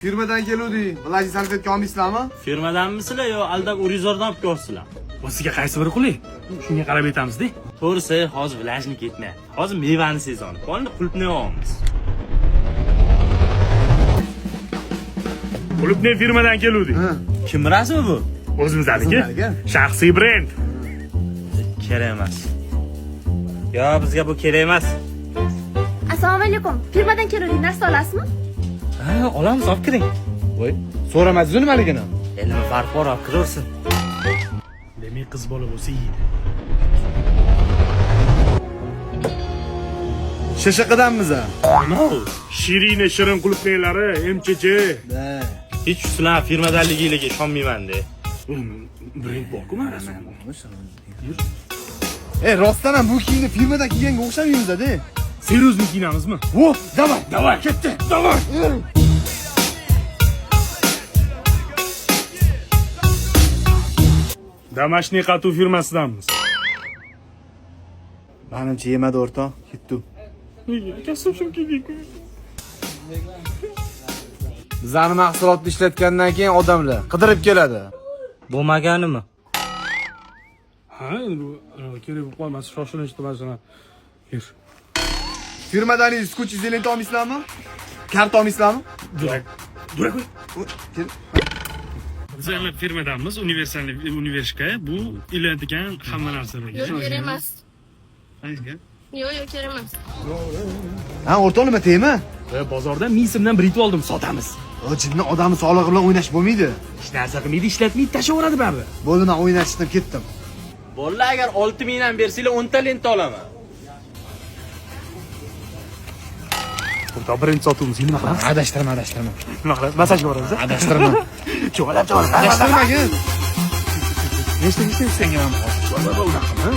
Firmadan keluvdik. Влажный salfetka olmaysizlarmi? Firmadanmisizlar yo aldab Urizordan olib kelyapsizlar? Va sizga qaysi biri qulay? Shunga qarab aytamiz-da. To'g'risi, hozir влажный ketmayapti. Hozir mevani sezoni. Polni qulupnay olamiz. Qulupnay firmadan keluvdik. Kim rasmi bu? O'zimizniki. O'zimizniki. Shaxsiy brend. Kerak emas. Yo, bizga bu kerak emas. Assalomu alaykum. Firmadan keluvdik, narsa olasizmi? Ha, olamiz, olib kiring. Voy, so'ramadingiz nimaligini? Endi nima farqi bor, olib kiraversin. Demak, qiz bola bo'lsa yeydi. ShShQdanmiz. Nima u? Shirina shirin qulupnaylari, MCC. Hech sizlar firmadanligiga ishonmayman-da. Brend bor-ku mana. E, rostdan ham bu kiyimni firmadan kiyganga o'xshamaymiz-da. Seryozni kiyinamizmi? Vo, давай. Давай, ketdi. Давай. Домашний qatuv firmasidanmiz. Menimcha yemadi o'rtoq, ketdi. Nega kasb kiydik? Bizani mahsulotni ishlatgandan keyin odamlar qidirib keladi. Bo'lmaganimi? Ha, endi bu kerak bo'lib qolmasa shoshilinchda mana. Yur. Firmadan скотч izolenta olmaysizlarmi? Karta olmaysizlarmi? Durak. Durak. Kel. Biz ham firmadanmiz, universal univershka. Bu ilinadigan hamma narsalarga. Yo'q, kerak emas. Qaysiga? Yo'q, yo'q, kerak emas. Ha, o'rtoq nima tema? Bozordan 1000 so'mdan britva oldim, sotamiz. O jinni odamni sog'lig'i bilan o'ynash bo'lmaydi. Hech narsa qilmaydi, ishlatmaydi, tashlaveradi baribir. Bo'ldi, men o'yindan chiqdim, ketdim. Bolalar, agar 6000 ham bersanglar 10 ta lenta olaman. O'rtoq, birinchi sotuvimiz nima qilamiz? Adashtirma, adashtirma. Nima qilamiz? Massajga boramiz. Adashtirma. Cho'g'alab, cho'g'alab. Adashtirmagin. Nechta nechta senga ham hozir.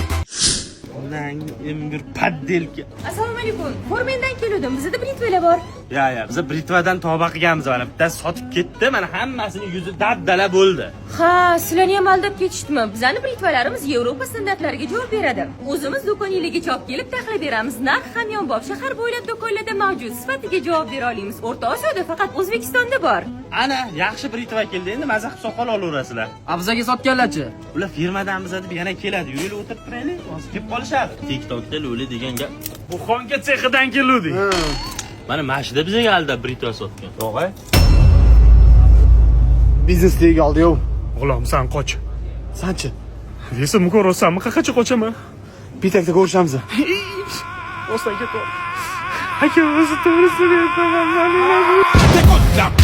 Onang emgir подделка. Assalomu alaykum. Formendan keluvdim. Bizda britvalar bor. Ya, ya, biz britvadan tavba qilganmiz, mana bittasi sotib ketdi, mana hammasini yuzi dabdala bo'ldi. Ha, sizlarni ham aldab ketishdimi? Bizani britvalarimiz Yevropa standartlariga javob beradi. O'zimiz do'koningizga olib kelib taxlab beramiz. Narx hamyonbop, shahar bo'ylab do'konlarda mavjud. Sifatiga javob bera olamiz. O'rta Osiyoda faqat O'zbekistonda bor. Ana, yaxshi britva keldi, endi maza qilib soqol olaverasizlar. A bizaga sotganlarchi? Ular firmadan biza deb yana keladi. Yuringlar, o'tirib turaylik, hozir kelib qolishadi. TikTokda lo'li degan gap. Buxonka sexidan keluvdik. Mana mashida bizga aldab britva sotgan. Yo'q-a? Biznes tegi oldi, yo'q. G'ulom, san qoch. Sanchi, Esimni ko'ryapsanmi? Qayerga qochaman? Pitakda ko'rishamiz. Rostdan ketib. Aka, o'zi to'g'risini aytaman, man.